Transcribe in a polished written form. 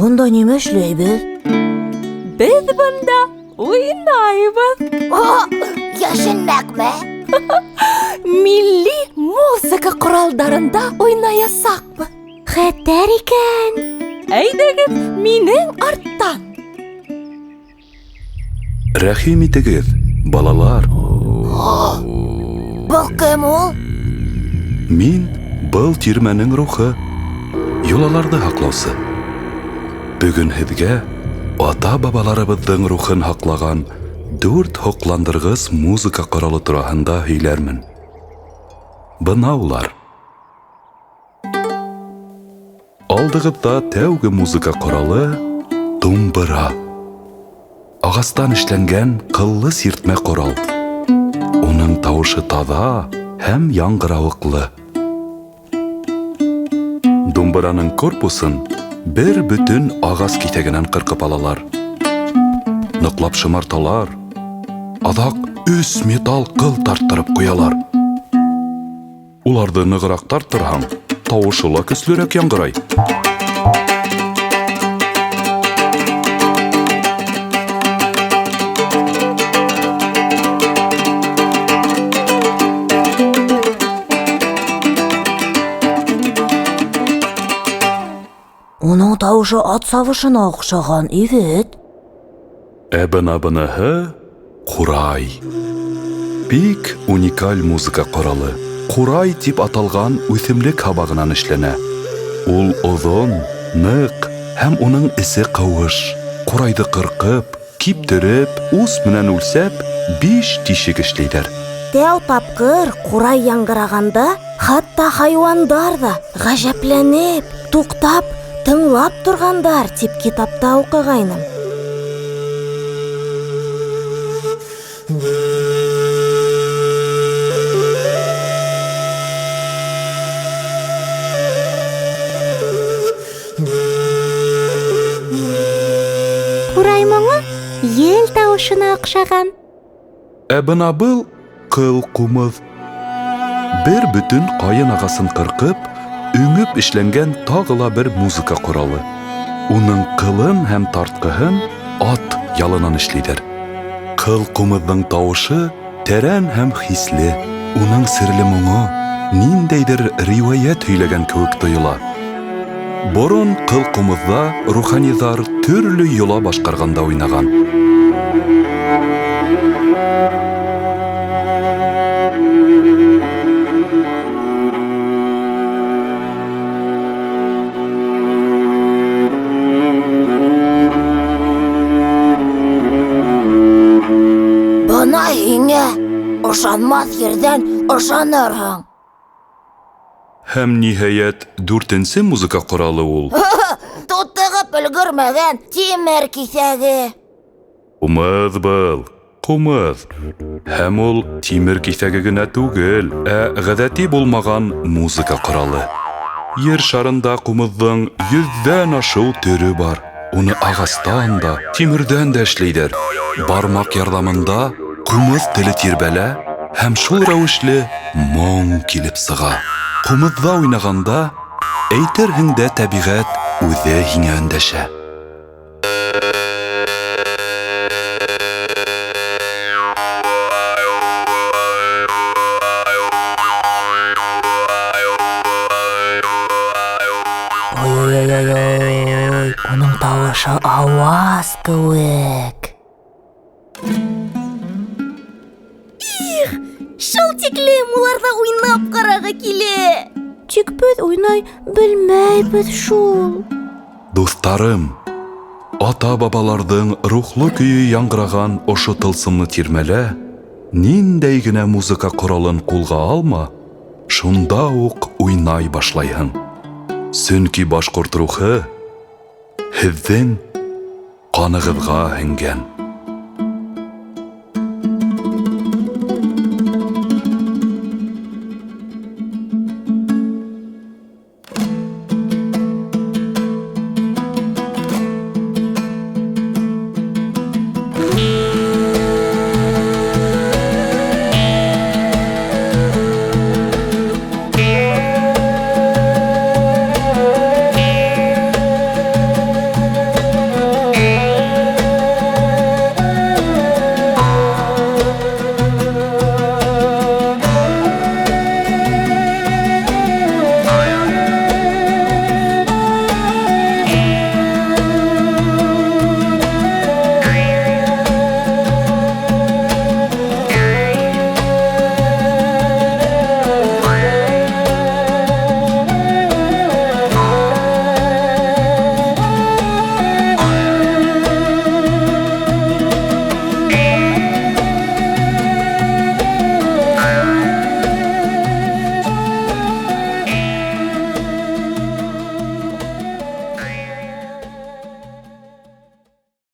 Бында нимә эшләйбеҙ? Беҙ бында уйнайбыҙ. О, йәшенмәкме? Милли музыка ҡоралдарында уйнаясаҡбыҙ. Хәтәр икән. Әйҙәгеҙ минең арттан. Рәхим итегеҙ, балалар. Был кем ул? Мин был тирмәнең рухы, йолаларҙы һаҡлаусы. Бөгөн һеҙгә ата-бабаларыбыҙҙың рухын һаҡлаған дүрт һоҡландырғыс музыка ҡоралы тураһында һөйләрмен. Бына улар. Алдығыҙҙа тәүге музыка ҡоралы думбыра. Ағастан эшләнгән ҡыллы сиртмә ҡорал. Уның тауышы таҙа һәм яңғырауыҡлы. Думбыраның корпусын бер бөтөн ағас киҫәгенән ҡырҡып алалар. Ныҡлап шымарталар. Аҙаҡ өс металл ҡыл тарттырып ҡуялар. Уларҙы нығыраҡ тарттырһаң, тауышы ла көслөрәк яңғырай. Уның тауышы ат сабышына оҡшаған, ивет. Ә бына быныһы ҡурай. Бик уникаль музыка ҡоралы. Ҡурай тип аталған үҫемлек һабағынан эшләнә. Ул оҙон, ныҡ һәм уның эсе ҡыуыш. Ҡурайҙы ҡырҡып, киптереп, ус менән үлсәп, биш тишек эшләйҙәр. Тәү тапҡыр ҡурай яңғырағанда, хатта хайуандар ҙа ғәжәпләнеп, туҡтап, тыңлап торғандар, тип китапта уҡығайным. Ҡурай моңо ел тауышына оҡшаған. Ә бына был ҡыл ҡумыҙ. Бер бөтөн ҡайын ағасын ҡырҡып, өңөп эшләнгән тағы ла бер музыка ҡоралы. Уның ҡылын һәм тартҡыһын ат ялынан эшләйҙәр. Ҡыл ҡумыҙҙың тауышы тәрән һәм хисле. Уның серле моңо ниндәйҙер риүәйәт һөйләгән кеүек тойола. Борон ҡыл ҡумыҙҙа руханиҙар төрлө йола башҡарғанда уйнаған. Бына һиңә ышанмаҫ ерҙән ышанырһың. Һәм ниһайәт, дүртенсе музыка ҡоралы ул. Тутығып өлгөрмәгән тимер киҫәге. Ҡумыҙ был, ҡумыҙ. Һәм ул тимер киҫәге генә түгел, ә ғәҙәти булмаған музыка ҡоралы. Ер шарында ҡумыҙҙың йөҙҙән ашыу төрө бар. Уны ағастан да, тимерҙән дә эшләйҙәр. Бармаҡ ярҙамында ҡумыҙ теле тирбәлә һәм шул рәүешле моң килеп сыға. Ҡумыҙҙа уйнағанда, әйтерһең дә тәбиғәт үҙе һиңә өндәшә. Ой-ой-ой-ой, уның тауышы ауаз кеүек. Шул тиклем уларҙа уйнап ҡарағы килә. Тик беҙ уйнай белмәйбеҙ шул. Дуҫтарым, ата-бабаларҙың рухлы көйө яңғыраған ошо тылсымлы тирмәлә ниндәй генә музыка ҡоралын ҡулға алма, шунда уҡ уйнай башлайһың. Сөнки башҡорт рухы Һеҙҙең ҡанығыҙға һеңгән.